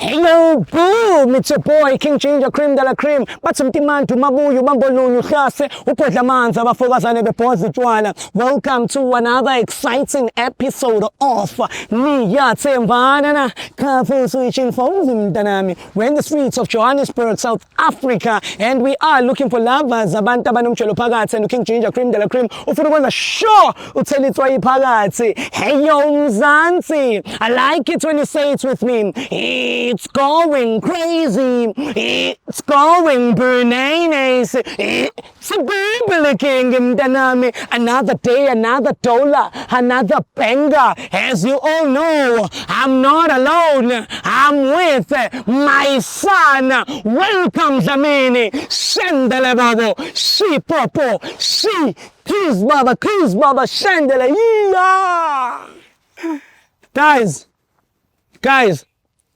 Hello, boom! It's your boy King Ginger Cream de la Cream. Bathi mtimantu mabuyu bambolunye uhlase ubhodla amanzi abafokazane bebhodla utshwala. Welcome to another exciting episode of Niyathembana na Couple Switching Phones mntanami. We're in the streets of Johannesburg, South Africa, and we are looking for lovers, abantu abanomjolo phakathi, and King Ginger Cream de la Cream ufuna ukwenza sure uthela itswayi phakathi. Hey yo Mzansi, I like it when you say it with me. It's going crazy. It's going bananas. It's a baby king mntanami. Another day, another dollar, another banger. As you all know, I'm not alone. I'm with my son. Welcome Dlamini. Shendele babo. She popo. She Kiss baba, kiss baba, shendele. Yeah. Guys, guys,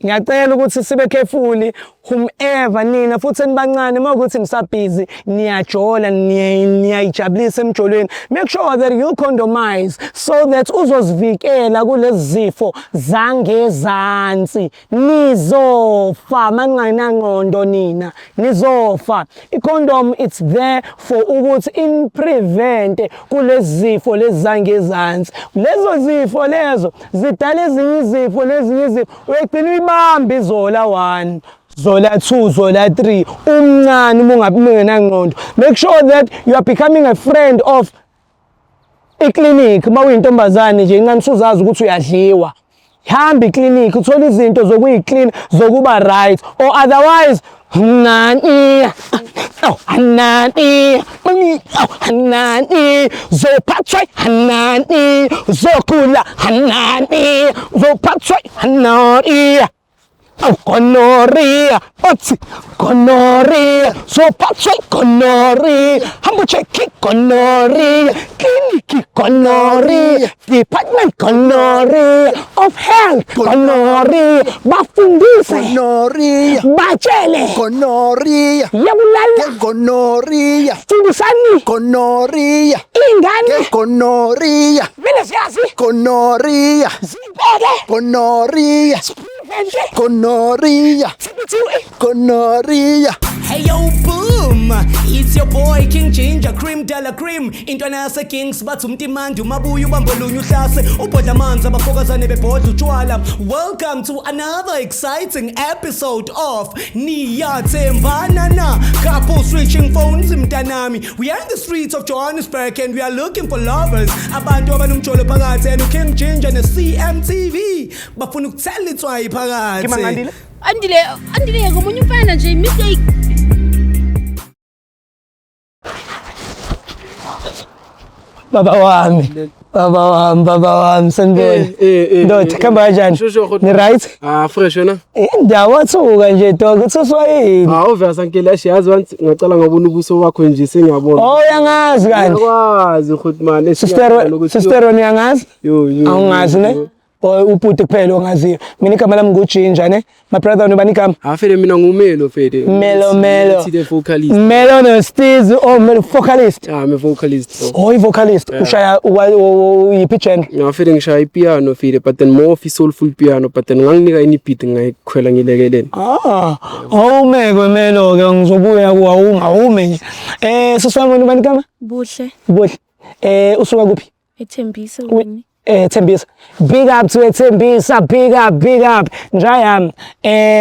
ngiyacela ukuthi sibe careful whomever nina futhi enibancane uma ukuthi nisabhizi niyajola, niyayijabulisa emjolweni, make sure that you condomize so that uzozivikela kulezi zifo zangezansi. Nizofa maninganangqondo nina, nizofa. I-condom, it's there for ukuthi in prevent kulezi zifo lezi zangezansi. Lezo zifo lezo zidala ezinye izifo, lezinye izifo uyagcina uyibamba izola 1, zola 2, zola 3 umncane uma ungabi ungenangqondo. Make sure that you are becoming a friend of iklinikhi. Uma uyintombazane nje incane usuzazi ukuthi uyadliwa, hamba iklinikhi uthole izinto zokuyiklina zokuba right, or otherwise nani oh nani oh nani zophathwa nani zokula nani zophathwa nani oh gonorrhea othi gonorrhea zophathwa gonorrhea, hamba check gonorrhea clinic, gonorrhea department, gonorrhea of health, gonorrhea bafundise. Gonorrhea. Batshele. Gonorrhea. Yabulala. Gonorrhea. Fundisani. Gonorrhea. Ingane. Gonorrhea. Vele siyazi. Gonorrhea. Zibeke. Gonorrhea. Prevent. Gonorrhea. Gonorrhea. Hey yo boom, it's your boy King Ginger Cream de la Cream. Intwana yase Kings bathi umtimandi umabuya ubambolunye uhlase ubhodla amanzi abafokazane bebhodla utshwala. Welcome to another exciting episode of Niyathembana na Couple Switching Phones mntanami. We are in the streets of Johannesburg and we are looking for lovers, abantu abanomjolo phakathi, and King Ginger ne CMTV bafuna ukuthela itswayi phakathi. Ngimangandile. Andile, Andile ngomunye umfana nje mistake. Baba wami, baba wami, baba wami, sanibona. Ndoda, kuhamba kanjani? Sho, sho, Ni right? Ah, fresh wena. Indawo wathuka nje dog, uthuswa yini? Ah, obvious uncle yashi yazi once ngacala ngabona ubuso bakho nje sengiyabona. Oh, uyangazi kanti. Ngiyakwazi ukuthi man. Sister, sister wena uyangazi? Yo yo. Awungazi ne? Oh, ubhuti kuphela ongaziyo. Mina igama lami nguGinger ne. My brother, unobani igama? Ah, fede mina nguMelo fede. Melo, Melo. The vocalist. Melo no Steez, oh Melo vocalist. Ah, I'm a vocalist. Bro. Oh, i-vocalist. Ushaya yiphi genre? Yeah, fede ngishaya ipiano fede, but then more of soulful piano, but then nganginika any beat ngayikhwela ngilekelele. Ah, awume kwemelo ke ngizobuya kuwa awume nje. Siswami, wena ubani igama? Buhle. Buhle. Usuka kuphi? Ethembisa wini. Thembisa. Big up to Thembisa, big up, big up. Njayami,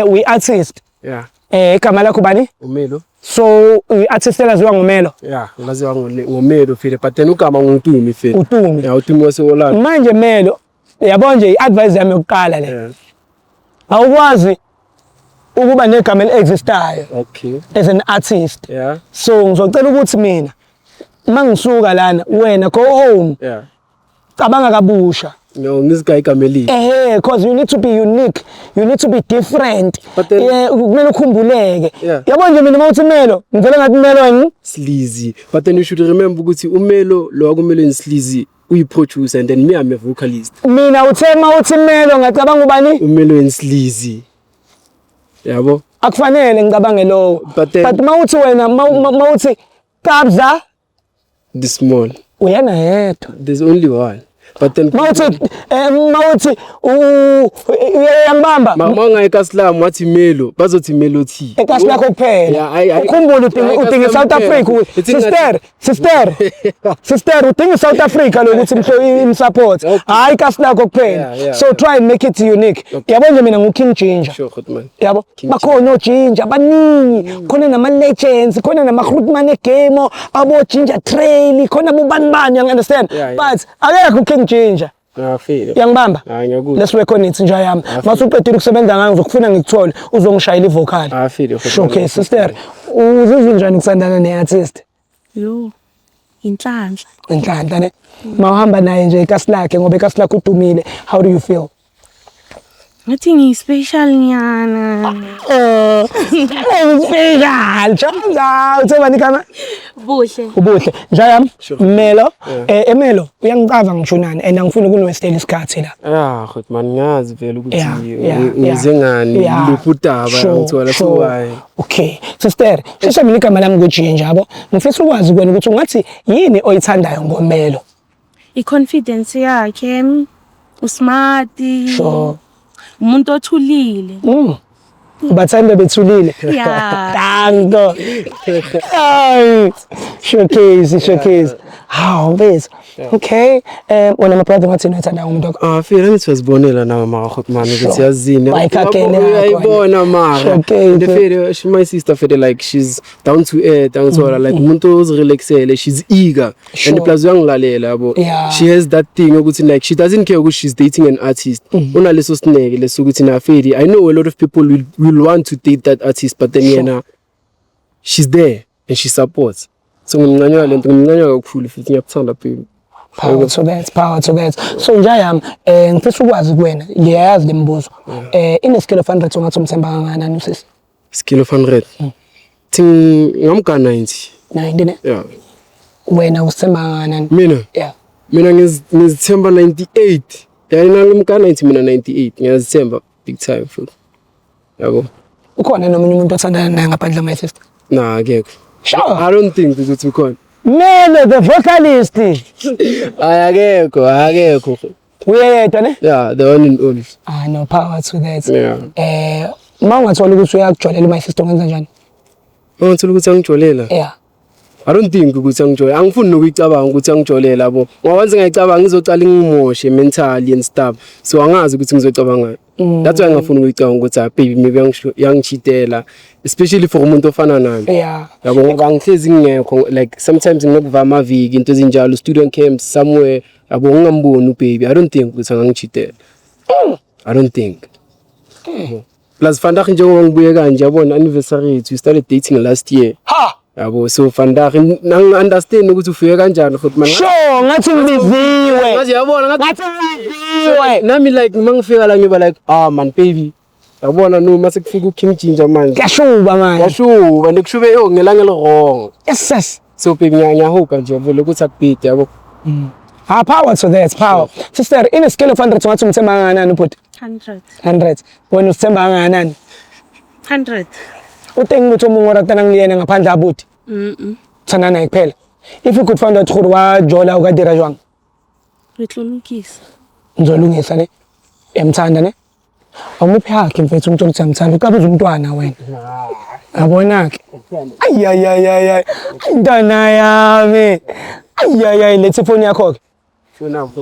we artist. Yeah. Igama lakho bani? UMelo. So, i-artist elaziwa ngoMelo. Yeah, ngaziwa ngoMelo fede, but then ugama nguTumi fede. uTumi. Yeah, uTumi wase Orlando. Manje Melo, yabo nje i-advice yami yokuqala le. Awukwazi ukuba negama eli-existayo as an artist. So ngizocela ukuthi mina mangisuka lana, wena go home. Cabanga kabusha. No, ngizigaya igama elihle. Because you need to be unique. You need to be different. But then- Yeah, kumele ukhumbuleke. Yabo nje mina mawuthi Melo, ngivele ngathi Melo yini? Sleazy. But then you should remember ukuthi uMelo lo akumele Sleazy uyi-producer and then me I'm a vocalist. Mina uthe mawuthi Melo ngacabanga ubani? uMelo and Sleazy. Yabo? Akufanele ngicabange lowo. But then- But mawuthi wena mawuthi Kabza The small. Uyena yedwa. There's only one. But then Mawuthi uyangibamba. Ma ungayekasilam wathi Melo, bazothi Melo T. Ekasi lakho kuphela. Yeah, Ukhumbule udinga Ekasi i-South lami kuphela. Africa. Ithi Sister, sister. Sister, udinga i-South Africa lokuthi mhlo imsupport. Okay. Hayi ikasi lakho kuphela. Yeah, So yeah. try and make it unique. Okay. Yabo nje mina ngu King Ginger. Sure, Grootman. Yabo, King bakhona oGinger baningi, khona nama-legends, khona nama-Grootman egame, abo-Ginger Trail, khona bobani bani, you understand? Yeah. But akekho uKing Ginger. Ah, fair. Uyangibamba? Ah, ngiyakuzwa. Let's work on it nja yami. Masuqedile ukusebenza ngayo ngizokufuna ngikuthole uzongishayela ivocal. Ah, fair. Sure, okay, sister. Uzizwa njani ukuthandana ne-artist? Yo. Inhlanhla. Inhlanhla ne. Mawuhamba naye nje ikasi lakhe ngoba ikasi lakhe udumile. How do you feel? Ngathi ngiyi-special nyana. Oh, special. Chaza, uthebani igama? Buhle. Ubuhle. Nja yami, Sure. Melo. Emelo, uyangicava ngisho nani and angifuni ukunwestela isikhathi la. Ah, Grootman, ngazi vele ukuthi Yeah. ngize ngani luphi udaba ngithola, so why. Okay. Sister, sheshe mina igama lami nguGinger yabo. Ngifisa ukwazi kuwena ukuthi ungathi yini oyithandayo ngoMelo? I-confidence yakhe, usmart. Sure. Umuntu othulile. Bathanda bethulile. Yeah. Danko. Ay. Showcase, showcase. Hawu, mfethu. Okay. Wena my brother ngathi uyithanda ngomuntu wakho. Ah, fela ngithi wazibonela nawe mara Grootman ukuthi yazini. Bayikhakhele yakho, Uyayibona mara. Showcase. And fele she, my sister fele, like she's down to earth, angithola, like umuntu ozirelaxele, she's eager. And plus uyangilalela yabo. She has that thing ukuthi like she doesn't care ukuthi she's dating an artist. Unaleso sineke leso ukuthi na feli, I know a lot of people will want to date that artist, but then yena she's there and she supports. So ngimncanywa lento, ngimncanywa kakhulu futhi ngiyakuthanda baby. Power to that, power to that. So nja yami, ngifisa ukwazi kuwena, ngiyayazi le mibuzo. In a scale of 100 ungathi umthemba kangakanani usisi? Scale of 100. Think ngamka 90. 90 ne? Yeah. Wena usithemba kangakanani? Mina? Yeah. Mina ngizithemba 98. Yani ngamka 90, mina 98. Ngiyazithemba big time futhi. Yabo. Ukhona nomunye umuntu othandana naye ngaphandle my sister? Na, akekho. Sure. I don't think ukuthi ukhona. Melo the vocalist. Ay, akekho, akekho. Uyedwa ne? Yeah, the one and only. Ah no, power to that. Yeah. Ma ungathola ukuthi uyakujolela my sister ungenza njani? Ungathola ukuthi angijolela? Yeah. I don't think ukuthi angijolela. Angifuni nokuyicabanga ukuthi angijolela yabo. Ngoba once ngayicabanga ngizocala ngimoshe mentally and stuff. So angazi ukuthi ngizocabanga. That's why ngingafuni ukuyicabanga ukuthi ah baby maybe yangicheatela, especially for umuntu ofana nami. Yabo, ngoba ngihlezi ngingekho, like sometimes nginokuva amaviki, into ezinjalo, student camps somewhere yabo, ngingamboni ubaby. I don't think ukuthi angangicheatela. I don't think. Plus vandag njengoba ngibuye kanje yabona anniversary yethu, we started dating last year. Ha! Yabo, so vandag nang understand ukuthi ufike kanjani futhi man. Sure, ngathi ngibiziwe. Ngathi yabona ngathi Ngathi ngibiziwe. Nami like mangifika la ngiba like, ah man baby. Yabona no mase kufika uKing Ginger manje. Kuyashuba manje. Yashuba nekushube yo ngelanga elirong. Yes, yes. So baby ngiyahoka nje vele ukuthi akubhidi yabo. Ah, power to that, power. Sister, in a scale of 100 ungathi umthemba kangakanani ubhuti? 100. 100. Wena usithemba kangakanani? 100. Uthenga ukuthi omunye oratana ngiyena ngaphandle abuti. Thandana naye kuphela. If you could find out gore wa jola o ka dira jwang? Re tlo lokisa. Ngizolungisa ne. Uyamthanda ne? Awumuphi yakhe mfethu umthola ukuthi uyamthanda. Ucabuza umntwana wena. Yabona ke. Ay ay ay ay ay. Intwana yami. Ay ay ay, let's ifoni yakho ke.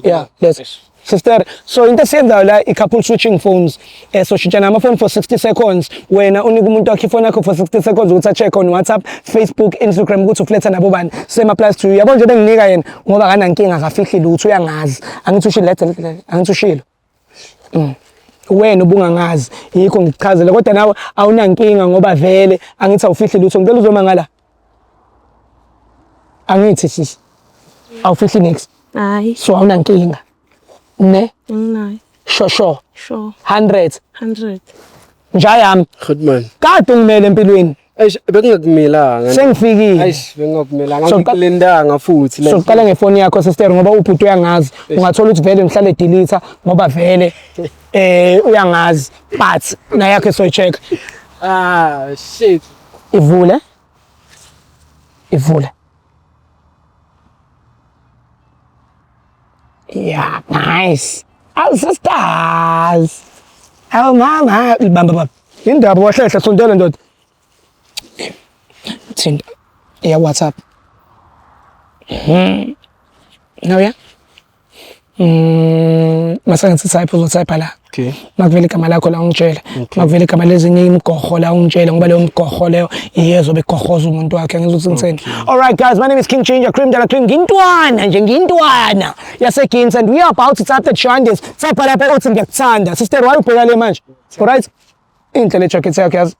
Yeah, yes. Sister, so into esiyenzayo la i-couple switching phones. So shintshana ama-phone for 60 seconds. Wena unika umuntu wakho ifoni yakho for 60 seconds ukuthi a-check on WhatsApp, Facebook, Instagram ukuthi ufletha nabo bani. Same applies to you. Yabo nje benginika yena ngoba akanankinga, akafihli lutho, uyangazi. Angithi ushilo letha, angithi ushilo. Wena ubungangazi, yikho ngikuchazela, kodwa nawe awunankinga ngoba vele angithi awufihli lutho. Ngicela uzoma ngala. Angithi sisi. Awufihli next. Hayi, So awunankinga. Ne? anginayo. Sure sure. Sure. 100. 100. Nja yami. Good man. Kade ungimele empilweni. Eish, bekungakumelanga. Sengifikile. Eish, bekungakumelanga. So, Ngikulindanga futhi So uqala ngefoni yakho sister ngoba ubhuti uyangazi. Ungathola ukuthi vele ngihlale delete ngoba vele uyangazi, but naye yakhe soyicheck. Ah shit. Ivule. Ivule. Yeah, nice. Awu sisters. Awu mama, bamba baba. Indaba wahlehla sondela ndoda. Thinta. Yeah, WhatsApp. Now yeah. Masengithi type uzotype la. Okay. Makuvela igama lakho la ungitshele. Makuvela igama lezinye imigoho la ungitshele ngoba leyo migoho leyo iyezobe igohoza umuntu wakhe ngizothi ngitheni. All right guys, my name is King Ginger Cream de la Cream. Ngintwana nje ngintwana yaseGins and we are about to tap the Chandis. Tap lapha uthi ngiyakuthanda. Sister, why ubheka le manje? All right? Inhle le jacket yakho yazi.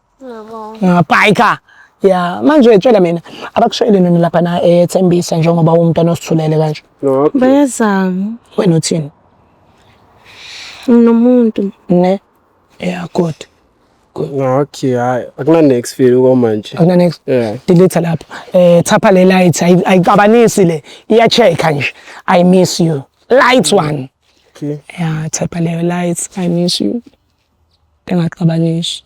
Biker. Yeah, manje tshela mina abakushayeli nini lapha na eThembisa njengoba umntwana osithulele kanje. No, okay. Bayazama. Wena uthini? Nginomuntu. Ne? Yeah, good. No, okay, hayi. Akuna next feel okwamanje. Akuna next. Yeah. Delete lapho. Thapha le light ayixabanisi le. Iya-check-a nje. I miss you. Light one. Okay. Yeah, thapha leyo light. I miss you. Engaxabanisi.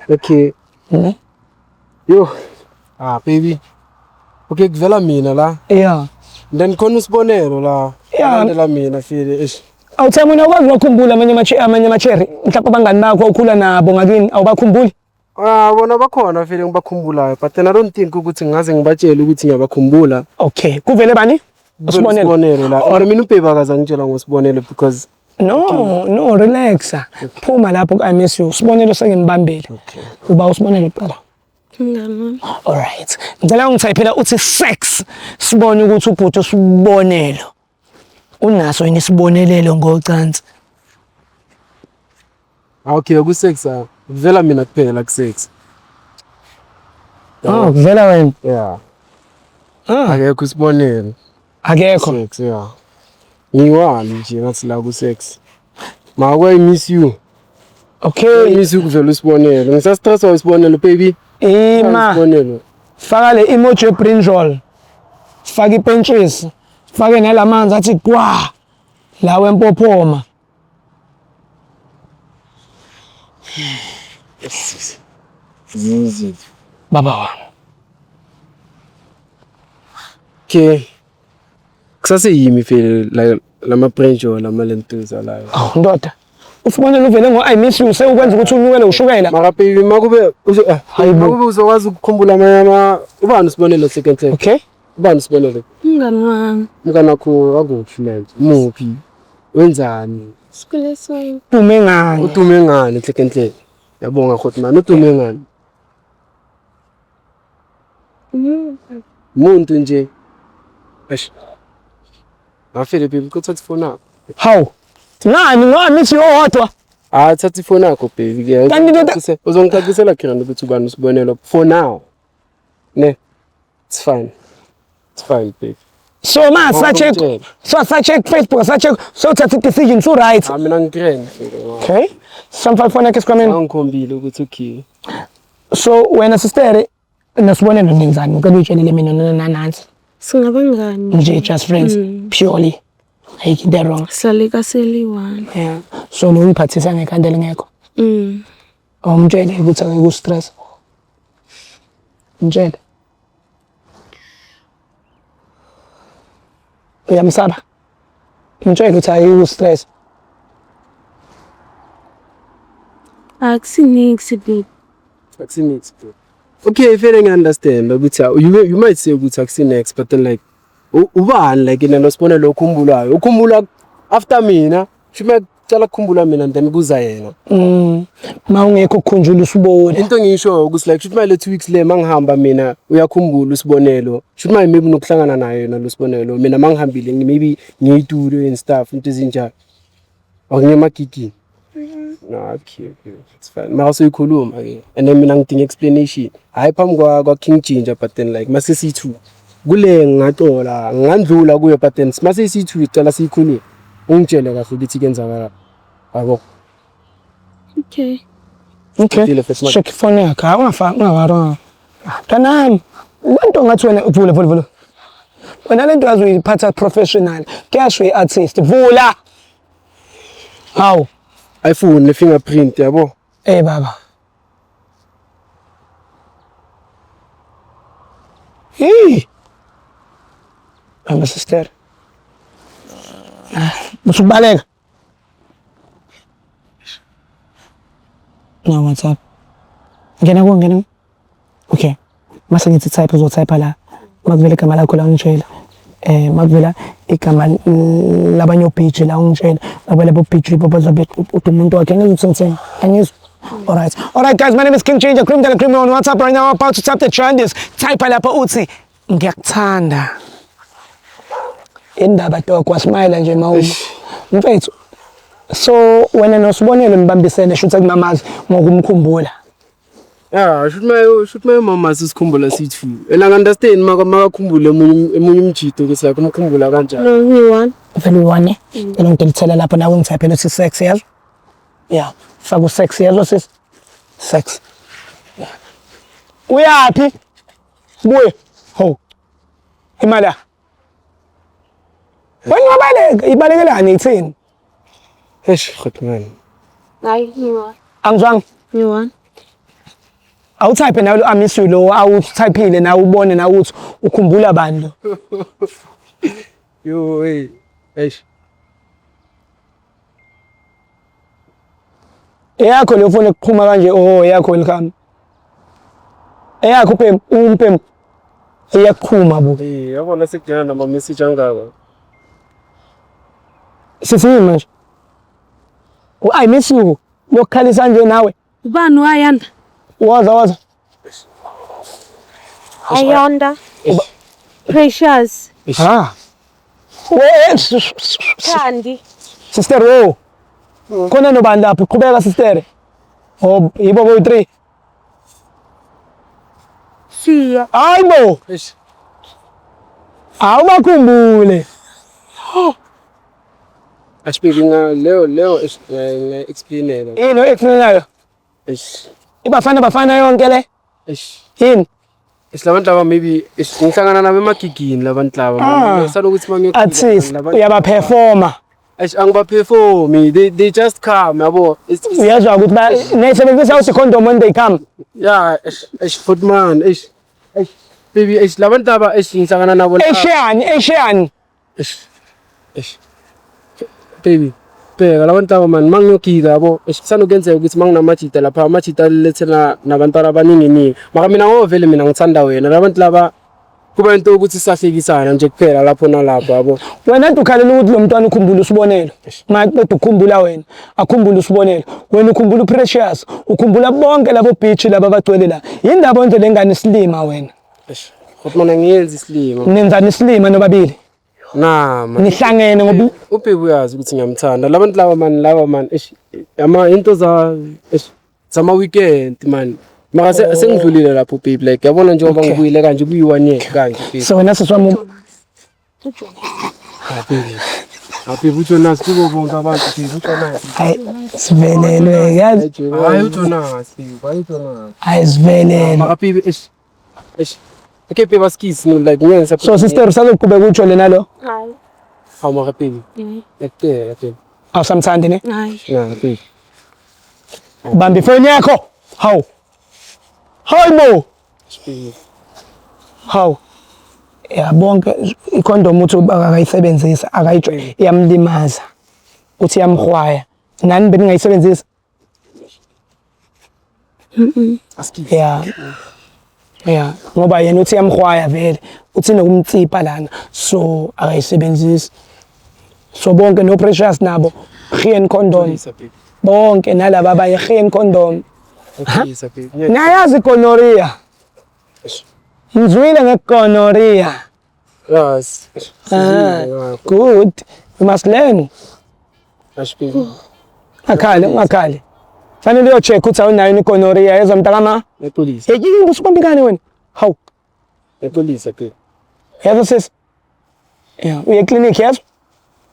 Okay. Ne? Yo. Ah, baby. Okay, kuvela mina la. Yeah. Then khona usibonelo la. Yeah. Landela mina feel eish. Awuthema wena ukwazi ukukhumbula amanye amanye ama-cherry mhlawumbe abangani bakho okhula nabo ngakini awubakhumbuli? Ah, bona bakhona vele ngibakhumbulayo, but then I don't think ukuthi ngingaze ngibatshele ukuthi ngiyabakhumbula. Okay, kuvele bani? Usibonelo. Usibonelo la. Or mina uBhebe akaze angitshela ngosibonelo because No, no, relaxa. Phuma lapho I miss you. Usibonelo sengimbambile. Okay. Uba usibonelo kuqala. Umngani wami. All right. Ngicela ungithayiphela uthi sex sibone ukuthi ubhuti usibonelo. Unaso yini isibonelelo ngocansi? Ah, okay, ku-sex ah. Kuvela mina kuphela ku-sex. Oh, kuvela wena. Yeah. Ah, Akekho isibonelo. akekho. Sex, yeah. Ngiwani nje ngathi la ku-sex. Makwe I miss you. I Okay. miss you kuvela usibonelo. Ngisastresswa isibonelo baby. Ima. Isibonelo. Faka le emoji ye-brinjal. Faka ipentshisi. Fake nalamanzi athi kwa. Lawe empophoma. Baba wami. Okay. Kusaseyimi vele la lama brinjal lama lentuza la. Awu ndoda. Usibonelo uvele ngo I miss you sewukwenza ukuthi unyukele ushukela. Mara baby makube Hayi bo. makube uzokwazi ukukhumbula amanye ama ubani usibonelo second class. Okay. Ubani usibonelo? Umngani wami. Umngani wakho wakuphi manje? Muphi? Wenzani? Sikhule sonke. Dume ngani? Udume ngani second class? Yabonga khot man, udume ngani? Umuntu nje. Eish. Ngafile baby kuthatha ifoni yakho. Hawu. Ngani ngo I miss you owodwa? Ah, thatha ifoni yakho baby. ke. Kanti ndoda- Uzongicacisela khona ukuthi ubani usibonelo for now. Ne. It's fine. It's fine baby. So ma sa check. Ngokutshela. So sa check Facebook, sa check. So thatha decision so right. Ah mina ngigrand. Okay. Samfaka ifoni yakhe esikhwameni. Angikhombile ukuthi okay. So wena sister nesibonelo nenzani? Ngicela uyitshelele mina nanansi. Singabangani. Nje just friends purely. Ayikho into wrong. Sihlale kaseliyi-one. Yeah. So lo ungiphathisa ngekhanda elingekho. Awumtshele ukuthi angeke ustress. Mtshele. Uyamsaba. Mtshele ukuthi angeke ustress. Akusiniksi babe. Akusinext bro. Okay, vele ngi-understand ukuthi you might say ukuthi akusinext but then like ubani like yena nosibonelo okhumbulayo ukhumbula after mina shume kucala kukhumbula mina and then kuza yena. Ma ungekho ukukhunjula usibona. Into engiyishoyo ukuthi like shuthi manje le 2 weeks le mangihamba mina uyakhumbula usibonelo shuthi manje maybe nokuhlangana naye yena lo sibonelo mina mangihambile maybe ngiyi-studio and stuff into ezinjalo or ngiye emagigini. No, okay, okay. It's fine. Mara soyikhuluma ke. And then mina ngidinga explanation. Hayi phambi kwa King Ginger but then like mase siyi-two. Kule ngingaxola, ngingandlula kuyo but then mase siyi-two icala siyikhulume. Ungitshele kahle ukuthi kuyenzakala. Yabo. Okay. Okay. Qedile first man. Check ifoni yakho. Hayi ungafaki ungawari. Mntanami, lento ngathi wena vula vula vula. Wena lento yazi uyiphatha professional. Kuyasho i-artist. Vula. Hawu. iPhone ne fingerprint yabo. Eh baba. Hey. Hamba sister. Musukubaleka. No WhatsApp. Ngena ku ngena. Okay. Mase ngithi type uzotype la. Makuvela igama lakho la ungitshela. Makuvela igama labanye obhiji la ungitshela. Makuvela bobhiji babazabe uthi umuntu wakhe angizwa ukuthi ngithini. Angizwa. Alright. Alright guys, my name is King Ginger Cream de la Cream on WhatsApp right now. I'm about to tap the trend is. Type lapha uthi ngiyakuthanda. Indaba dog wasmile nje mawuma. Mfethu. So wena nosibonelo nibambisene shutha kumamazi ngokumkhumbula. Yeah, shoot my mama sisikhumbula sithu. And I understand maka makakhumbule emunye umjito ukuthi like umkhumbula kanjani. No, ngiyi-one. Vele uyi-one. Ngicela ngidilithele lapho nawe ngithaphele uthi sex yazo. Yeah, faka u-sex yazo sis. Sex. Yeah. Uyaphi? Buye. Ho. Imali. Wena wabaleka, ibalekelani ithini? Eish, man. Hayi, ngiyi-one. Angizwanga. Ngiyi-one. Awutype nawe lo I miss you lo awutypeile nawe ubone nawe uthi ukhumbula bani lo. Yo, hey. Eish. Eyakho leyo phone ekuqhuma kanje oh eyakho welcome. Eyakho upem umpem iyaqhuma bu. Eh, yabona sekujana nama message angaka. Sisini manje? I miss you. Lokukhalisa nje nawe. Ubani wayanda? Waza waza. Ayanda. Precious. Ha. Thandi. Sister wo. Khona nobani lapho qhubeka sister. Oh yibo bo 3. Siya. Hayibo. Eish. Awubakhumbule. Eish baby nga leo leo nga explain. Yini explain-ayo? Eish. Ibafana bafana yonke le. Eish. Yini? Eish labantu laba maybe eish ngihlangana nabo emagigini labantu laba. Ngisalokuthi mangiyo Artist uyabaperforma. Eish angibaperformi. They just come yabo. Uyazwa ukuthi ba nesebenzisa uthi condom when they come. Yeah, eish eish footman eish. Eish baby eish labantu laba eish ngihlangana nabo. Eshiyani eshiyani. Eish. Eish. Baby bheka labantu laba man mangiyogiga yabo kusanokuyenzeka ukuthi manginamajita lapha amajita alethela nabantwana abaningi ningi maka mina ngoba vele mina ngithanda wena labantu laba kuba into yokuthi sisahlekisana nje kuphela lapho nalapho yabo. Wena nto ukhalela ukuthi lo mntwana ukhumbula usibonelo. Maqeda ukukhumbula wena, akhumbule usibonelo. Wena ukhumbula uPrecious, ukhumbula bonke labo bitch laba abagcwele la. Yindaba wenze lengane isilima wena. Eish, kodwa mina ngiyenza isilima. Nenzani isilima nobabili? Na man. Nihlangene ngoba uBaby uyazi ukuthi ngiyamthanda. Labantu laba man eish ama into za eish zama weekend man. Maka sengidlulile lapho baby like yabona njengoba ngibuyile kanje kuyi 1 year kanje baby. So wena sisi wami Happy. Happy uJonas kubo bonke abantu baby uJonas. Hayi sivelelwe yazi. Hayi uJonas baby, hayi uJonas. Hayi sivelelwe. Maka baby eish. Eish. Okay baby askis no like ngiyenza. So sister usazoqhubeka utsho lena lo? Hayi. Hawu maka baby. Ngiyacela baby. Awusamthandi ne? Hayi. Na baby. Bamba ifoni yakho. Hawu. Hayi bo. Hawu. Ya bonke icondom uthi akayisebenzisa akayitsho iyamlimaza. Uthi iyamhwaya. Nani beningayisebenzisa? Yeah. Yeah, ngoba yena uthi iyamhwaya vele. Uthi nokumtsipa lana. So akayisebenzisi. So bonke no Precious nabo geen condom. Bonke nalaba abaye geen condom. Nayazi gonorrhea. Ngizwile ngegonorrhea. Yes. Good. You must learn. Ngakhali, ungakhali. Fanele uyocheck ukuthi awunayo igonorrhea yezwa mntakama. Ngiyaxolisa. Hey, yini usubamba ingane wena? Hawu. Ngiyaxolisa ke. Yezwa sis. Yeah, uye clinic yezwa?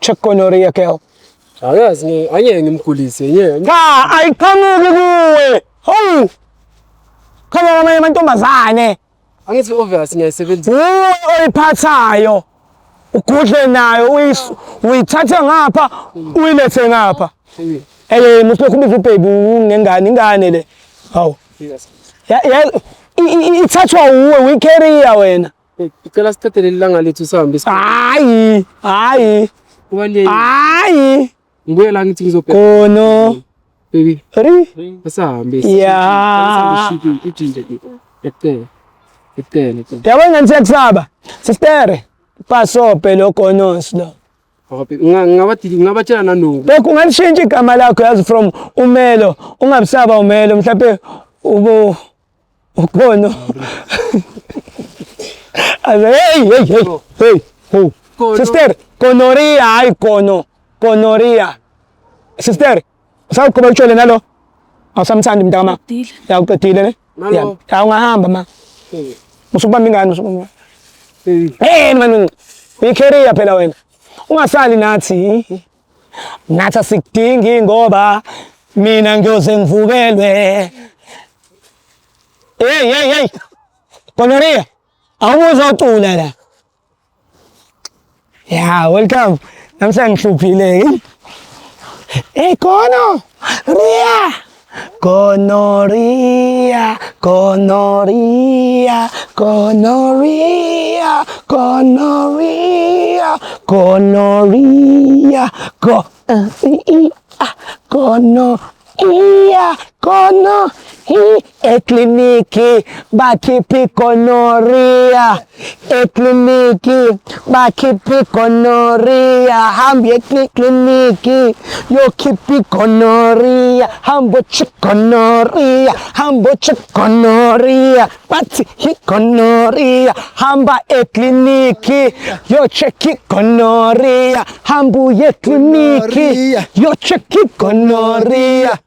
Check gonorrhea girl. Akazi angeke ngimgulise ngeke. Cha, ayiqhamuki kuwe. Hawu. Khona amanye amantombazane. Angithi obvious ngiyayisebenzisa. Uwe oyiphathayo. Ugudle nayo uyithathe ngapha uyilethe ngapha. Eh musilokhu ubiza ubaby ungengane ingane le. Hawu. Ya ithathwa uwe uyicarrier wena. Ngicela sithathe leli langa lethu sihambe. Hayi, hayi. Kubalulekile. Hayi. Ngibuye la ngithi ngizobheka. Gono. Baby, Ri. asahambe. Ya. Ujinja ke. Ngiyacela. Ngiyacela, ngiyacela. Yabona ngathi siyakusaba. Sister, pasope lo gonos lo. Awu, baby, ngingabatshela nanoku. Lokhu ungalishintsha igama lakho yazi from umelo, ungabusaba umelo mhlawumbe ubu ugono. Aze hey hey hey hey. Ho. Gono. Sister, gonorrhea hayi gono. Gonorrhea. Sister, usaqhubeka utshele nalo? Awusamthandi mntakama. Qedile. Ya uqedile ne? Nalo. Ya, ya ungahamba ma. Baby, Usukubamba ingane usukubamba. baby. Hey man, uyi-carrier phela wena. Ungasali nathi. Nathi asikudingi ngoba mina ngiyoze ngivukelwe. Hey hey hey. Gonorrhea. Awuzocula la. Yeah, welcome. Namhlanje ngihluphile. Hey Gono. Ria. Gonorrhea, gonorrhea, gonorrhea, gonorrhea, gonorrhea, go, i, a, gonorrhea, gono, i, ekliniki bakhipha igonorrhea, ekliniki bakhipha igonorrhea, hamba ekliniki yokhipha igonorrhea, hamba uthi gonorrhea, hamba uthi gonorrhea, bathi igonorrhea, hamba ekliniki yo-check igonorrhea, hamba uye ekliniki Gonorrhea. yo-check igonorrhea.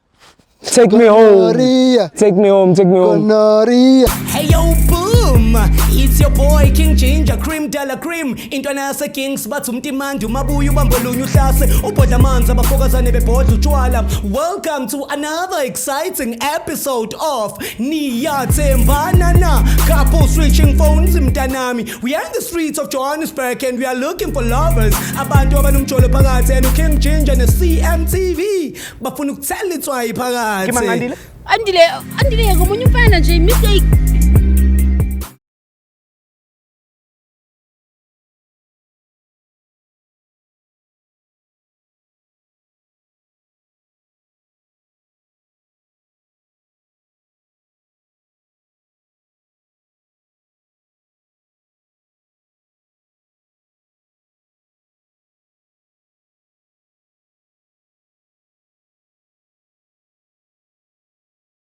Take me home. Gonorrhea. Take me home, take me home. Gonorrhea. Hey yo, boom! It's your boy King Ginger Cream Della Cream. Intwana yase Kings bathi umtimandi umabuya ubambolunye uhlase ubhodla amanzi abafokazane bebhodla utshwala. Welcome to another exciting episode of Niyathembana Na. Couple switching phones mntanami. We are in the streets of Johannesburg and we are looking for lovers. Abantu abanomjolo phakathi and uKing Ginger ne CMTV bafuna ukuthela itswayi phakathi. Andile, Andile ngomunye umfana nje mistake.